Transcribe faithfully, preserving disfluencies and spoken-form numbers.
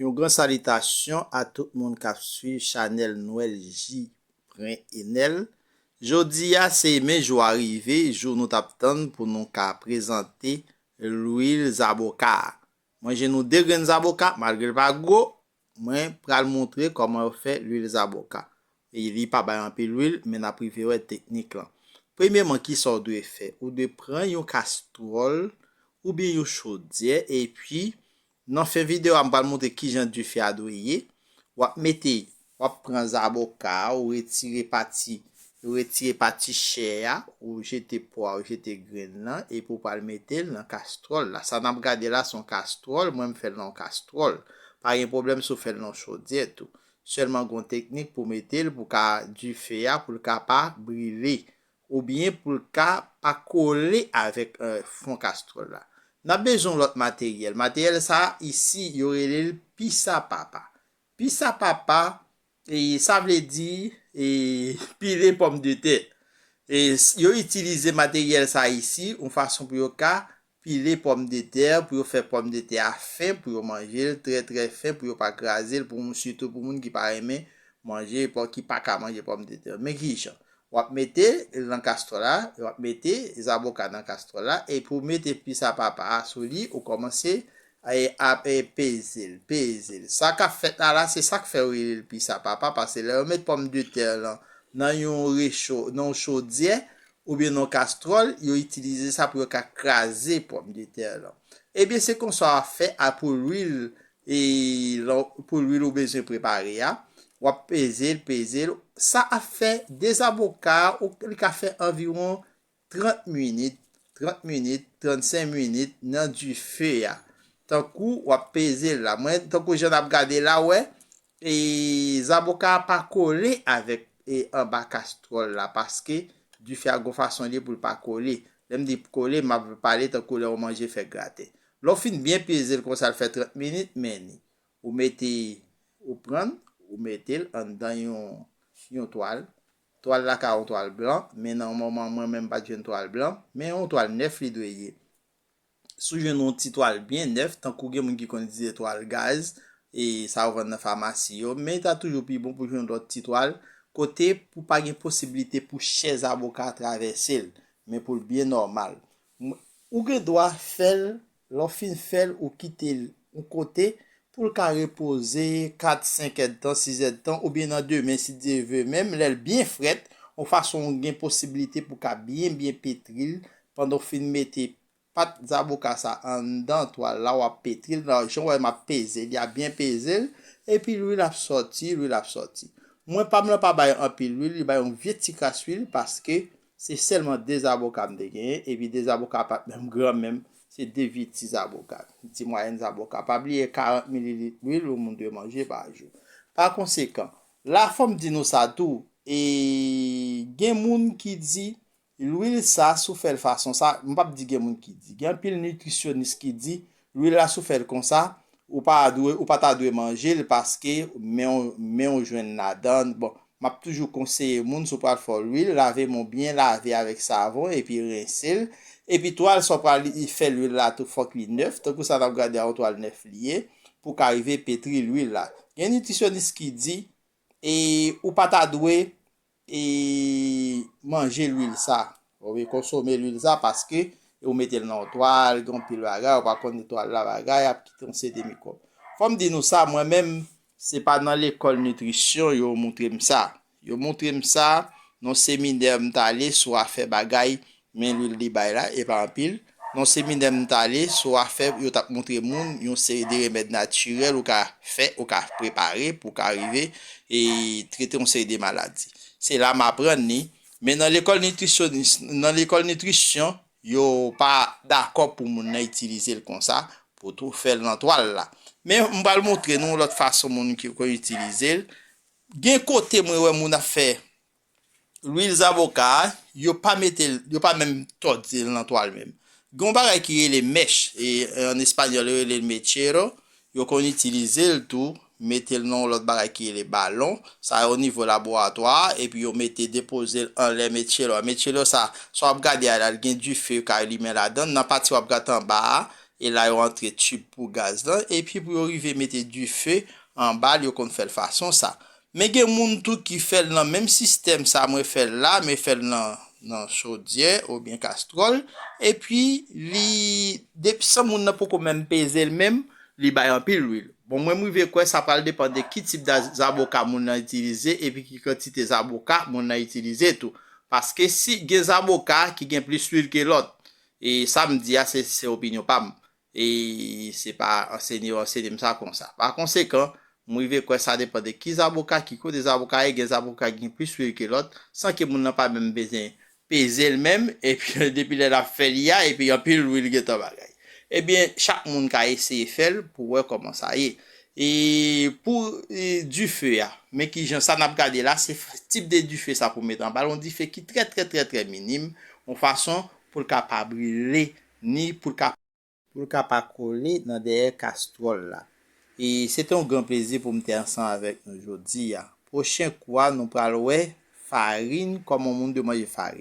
Yon gran salitasyon a tout moun k ap swiv chanèl Nwèl Ji Pren Enèl. Jodi a se men jou a rive, jou nou t ap tann pou nou ka prezante lwil zaboka a. Mwen jwenn nou de grenn zaboka, malgre l pa gwo, mwen pral montre kòman yo fè lwil zaboka. E li pa bay anpil lwil, men n ap rive wè teknik lan. Premyèman, kisa w dwe fè? Ou dwe pran yon kastwòl oubyen yon chodyè, epi nan fen videyo a, m pral montre kijan dife a dwe ye. W ap mete, w ap pran zaboka a, ou retire pati, ou retire pati chè a, ou jete po a, ou jete grenn lan, epi w pral mete l nan kastwòl la. Sa n ap gade la, se yon kastwòl, mwen m fè l nan yon kastwòl. Pa gen pwoblèm si w fè l nan yon chodyè tou. Sèlman gen yon teknik pou mete l, pou ka dife a, pou l ka pa brile, oubyen pou l ka pa kole avèk, eh, fon kastwòl la. N ap bezwen yon lòt materyèl. Materyèl sa a, isi, yo rele l pisa papa. Pisa papa, e, sa vle di, e, pile pòmdetè. E, s- yo itilize materyèl sa a isi, yon fason pou yo ka pile pòmdetè, pou yo fè pòmdetè a fen, pou yo manje l trè, trè fen, pou yo pa kraze l, pou moun, sitou pou moun ki pa renmen manje, pou, ki pa ka manje pòmdetè. Men kijan? W ap mete l nan kastwòl la, w ap mete zaboka nan kastwòl la, epi w mete pisa papa a sou li, ou kòmanse, e, ap, e, peze l, peze l. Sa k ap fèt la, la, se sa k fè yo rele l pisa papa, paske lè yo met pòmdetè lan nan yon recho, nan yon chodyè, oubyen nan yon kastwòl, yo itilize sa pou yo ka kraze pòmdetè lan. Ebyen, se konsa w ap fè a pou lwil, e, lan- pou lwil ou bezwen prepare a. W ap peze l, peze l. Sa ap fè de zaboka a, ou, li ka fè anviwon trant minit, trant minit, trannsenk minit nan dife a. Tankou w ap peze l la. Mwen, tankou jan n ap gade la, wè, e zaboka a pa kole avèk, e, anba kastwòl la, paske dife a gon fason li ye pou l pa kole. Lè m di kole, m ap pale tankou lè w manje fèy graten. Lè w fin byen peze l konsa, l fè trant minit, men ni. Ou mete, ou pran l, ou mete l anndan yon, yon twal. Twal la ka yon twal blan, men nan moman mwen menm pa t jwenn twal blan, men yon twal nèf li dwe ye. Si w jwenn yon ti twal byen nèf, tankou gen moun ki konn itilize twal gaz, e sa yo vann nan famasi yo, men ta toujou pi bon pou jwenn lòt ti twal, kote pou pa gen posiblite pou chè zaboka a travèse l, men pou l byen nòmal. M- Ou gen dwa fè l, lè w fin fè l, ou kite l yon kote pou l ka repoze kat, senk èdtan, sis èdtan, oubyen nan demen, si Dye ve, menm lè l byen frèt, yon fason w gen posiblite pou w ka byen, byen petri l, pandan w fin mete pat zaboka sa anndan twal la, w ap petri l, nan jan w wè m ap peze li a, byen peze l, epi lwil ap sòti, lwil ap sòti. Mwen, pa m lan pa bay anpil lwil, li bay yon vye ti kras lwil, paske se sèlman de zaboka m te genyen, epi de zaboka pa t menm gran menm, se de vye ti zaboka, ti mwayèn zaboka. Pa bliye karant mililit lwil yon moun dwe manje pa jou. Pa konsekan, la fò m di nou sa tou, e gen moun ki di, lwil sa, si w fè l fason sa, m p ap di gen moun ki di. Gen anpil nitrisyonis ki di, lwil la, si w fè l konsa, ou pa dwe, ou pa ta dwe manje l paske men w, men w jwenn ladan l. Bon, m ap toujou konseye moun, si w pral fè w lwil, lave men w byen lave avèk savon epi rense l. Epi twal sa w pral fè lwil la tou, fòk li nèf. Tankou sa n ap gade a, yon twal nèf li ye, pou w ka rive petri lwil la. Gen nitrisyonis ki di, e ou pa ta dwe e manje lwil sa. Ou dwe konsome lwil sa paske ou mete l nan yon twal, gen yon pil bagay, ou pa konn twal la bagay, ap kite yon seri de mikwòb. Fò m di nou sa, mwen menm, se pa nan lekòl nitrisyon yo montre m sa. Yo montre m sa nan seminè m t ale sou afè bagay, men lwil li bay la, e pa anpil. Nan seminè m t ale sou afè yo t ap montre moun yon seri de remèd natirèl ou ka fè, ou ka prepare pou w ka rive e trete yon seri de maladi. Se la m aprann li. Men nan lekòl nitrisyonis, nan lekòl nitrisyon, yo pa dakò pou moun nan itilize l konsa, pou tou fè l nan twal la. Men m pral montre nou lòt fason moun ki konn itilize l. Gen kote mwen wè moun ap fè lwil zaboka a, yo pa mete l, yo pa menm tòde l nan twal menm. Gen yon bagay ki rele mèch, e, e, an espanyòl, yo rele l mechero, yo konn itilize l tou, mete l nan yon lòt bagay ki rele balon, sa o nivo laboratwa, epi yo mete depoze l anlè mechero a. Mechero sa, sa w ap gade a la, l gen dife yo ka limen ladan l, nan pati w ap gade anba a, e la yo antre tib pou gaz lan, epi pou yo rive mete dife anba l, yo konn fè l fason sa. Men gen moun tou ki fè l nan menm sistèm sa mwen fè l la, men fè l nan, nan chodyè oubyen kastwòl, epi li, depi san moun nan poko menm peze l menm, li bay anpil lwil. Bon, mwen m rive kwè sa pral depann de ki tip da- zaboka moun nan itilize, epi ki kantite zaboka moun nan itilize tou. Paske si gen zaboka ki gen plis lwil ke lòt, e sa m di a, se, se opinyon pa m. E se pa ansenye yo ansenye m sa konsa. Pa konsekan, m rive kwè sa depann de ki zaboka, ki kote zaboka ye, gen zaboka ki gen plis lwil ke lòt, san ke moun nan pa menm bezwen peze l menm, epi depi lè l ap fè li a, epi anpil lwil gentan bagay. Ebyen, chak moun ka eseye fè l pou wè kòman sa ye. E pou e, dife a, men ki jan sa n ap gade la, se f- tip de dife sa pou met anba l, yon dife ki trè, trè, trè, trè minim, yon fason pou l ka pa brile, ni pou l ka, pou l ka pa kole nan dèyè kastwòl la. E se te yon gran plezi pou m te ansanm avèk nou jodi a. Pwochen kou a, nou pral wè farin, kòman moun dwe manje farin.